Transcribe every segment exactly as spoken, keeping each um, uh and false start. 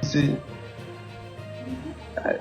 Say, I,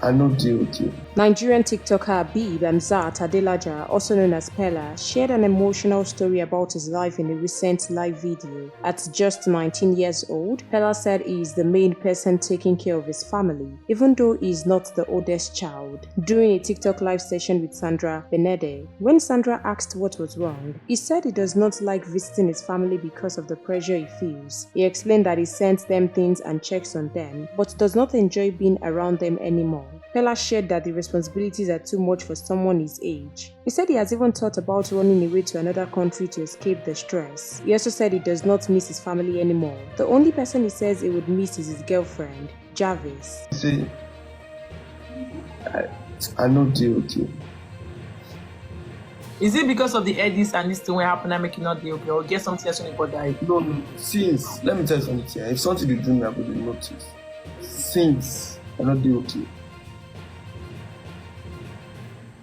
I no dey okay. Nigerian TikToker Abib Hamzat Adelaja, also known as Pella, shared an emotional story about his life in a recent live video. At just nineteen years old, Pella said he is the main person taking care of his family, even though he is not the oldest child. During a TikTok live session with Sandra Benede, when Sandra asked what was wrong, he said he does not like visiting his family because of the pressure he feels. He explained that he sends them things and checks on them, but does not enjoy being around them anymore. Pella shared that the responsibilities are too much for someone his age. He said he has even thought about running away to another country to escape the stress. He also said he does not miss his family anymore. The only person he says he would miss is his girlfriend, Jarvis. Say, I, I no dey okay. Is it because of the edits and this thing wey happen that make you not dey okay, or get something else wey dey bother you? No, no, since, let me tell you something. If something dey do me, I go dey notice. Since, I no dey okay.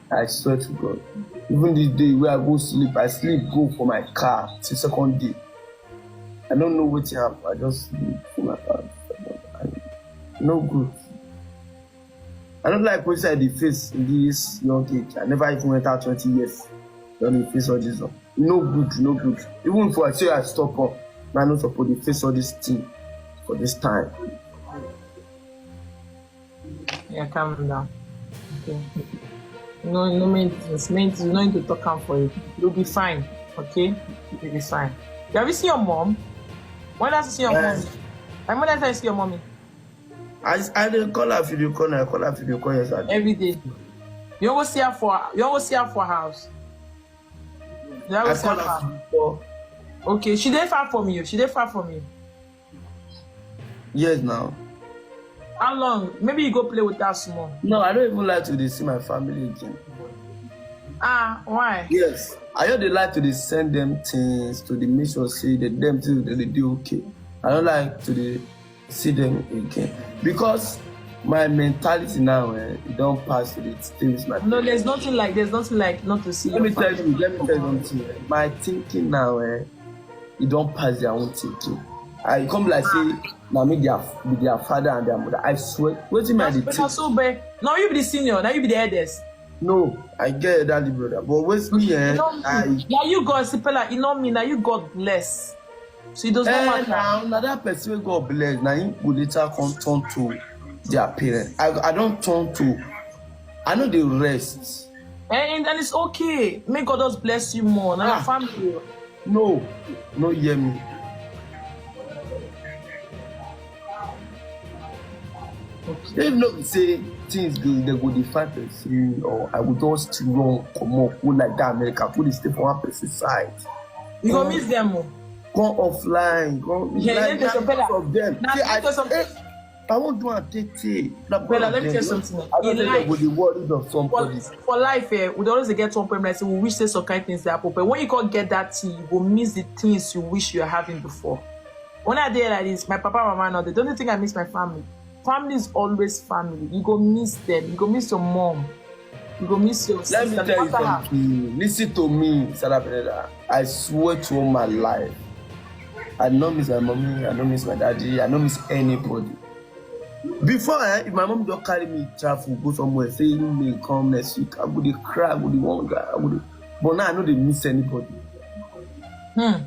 I swear to God. Even this day wey I go sleep, I sleep go for my car till second day. I don't know wetin happen. I just sleep for my car. I, no good. I don't like wetin I dey face in this young age. I never even enter twenty years. Don dey face all this one. No good, no good. Even if I say I stop up, I no suppose dey face all this thing for this time. Yeah, calm down. Okay. No, no, main things, main things, no need to talk am for you. You'll be fine, okay? You'll be fine. You have you seen your mom? When last you see your Eh. mom? And when last time you see your mommy? I, I dey call her video call, I call her video call yesterday. Every day. You always see her for you always see her for house. You I always see call her her for video call. Okay, she dey far from you. She dey far from you. Yes, now. How long? Maybe you go play with her small. No, I don't even like to dey see my family again. Ah, why? Yes, I just dey like to dey send them things to dey make sure say the them things dey dey okay. I don't like to dey see them again because my mentality now, eh, e don pass to dey stay with my No, there's nothing like there's nothing like not to see Let your me tell family. you, let me tell you something. My thinking now, eh, e don pass their own thinking. I come be like say na me their be their father and their mother. I swear, wetin me I dey But think? So bad. No, you be the senior. Now you be the eldest. No, I get elderly brother, but wetin me, eh, You know, I now you go Sipela. You know me. Now you God bless. So it does not eh, matter. now na that person wey God bless, na him go later come turn to their parent. I I don turn to, I no dey rest. And, and it's okay. May God just bless you more. Now your Ah. family. No, no hear me. Okay. If no be say things go, they go dey find person, or I go just run comot go like that America, go dey stay for one person side. You go miss them more. Come offline, come Yeah, like let me na tell you, because of them. Now, See, let me I, tell you something. Eh, I won't do am take take. Na Brother, because let me of tell you them. something. I don't In think they life, go dey worried of for, somebody. For life, eh, we always get one problem. Like say we wish say some kind things dey happen, but when you can't get that thing, you go miss the things you wish you were having before. When I dey like this, my papa and mama not there. Don't you think I miss my family? Family is always family. You go miss them. You go miss your mom. You go miss your Let sister. me No tell you matter how. Something. Listen to me, Sarah Beneda. I swear to all my life, I no miss my mommy. I no miss my daddy. I no miss anybody. Before, eh, if my mom just carry me travel, go somewhere, say you may come next week, I go dey cry, I go dey wonder, I go dey. But now I no dey miss anybody. Hmm.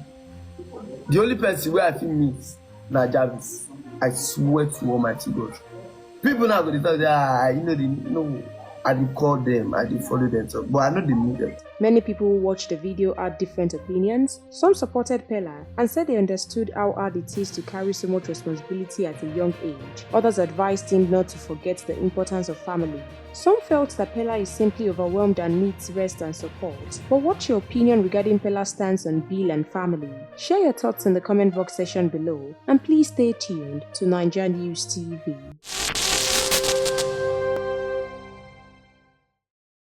The only person wey I fit miss na Jarvis. I swear to Almighty God. People now go dey talk say, ah, you know, they no. I dey call them, I dey follow them, so, but I no dey meet them. Many people who watched the video had different opinions. Some supported Pella and said they understood how hard it is to carry so much responsibility at a young age. Others advised him not to forget the importance of family. Some felt that Pella is simply overwhelmed and needs rest and support. But what's your opinion regarding Pella's stance on Bill and family? Share your thoughts in the comment box section below, and please stay tuned to Niger News T V.